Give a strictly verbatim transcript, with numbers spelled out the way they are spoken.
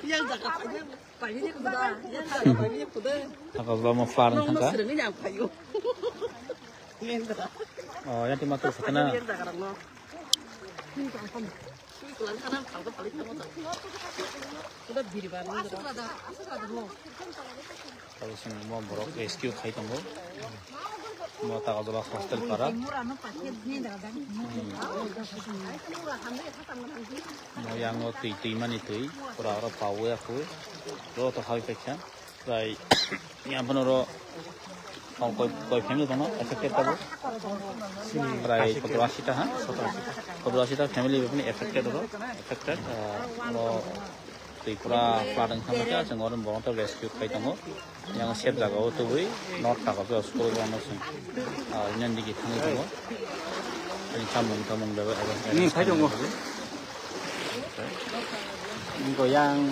Yang jaga pakai. Pakai ni kuda. Yang jaga pakai ni kuda. Thaka jolo mo flood wng thangkha. Nong srengni yang payo. Lendra. Oh, yang tima tu sakana. Yang jaga rang no. Sui kulang kana thangka paling tamo. Kuda biribar. Asuk ada, asuk ada mo. Tabuk chwng mo borok rescue khai tongo. Mo Tagajola hostel para. Mo yango twi, twimani twi, pura oro pawi ya kho. Ro to hai paikha. Prai yang phano ro koi, koi family tongo affected tabuk. Prai sotoro ashi ta ha. Sotoro ashi ta family bini affected ro. Affected, ah, ro Tripura flood wngkha khe chwng oro borokno rescue khai tongo. Yang safe jaga o tubui north taka o school rok no chwng, ah, union digi thangwi tongo. Ani chamung tamung bebak abo. Hmm, khai tongo. Wngkha yang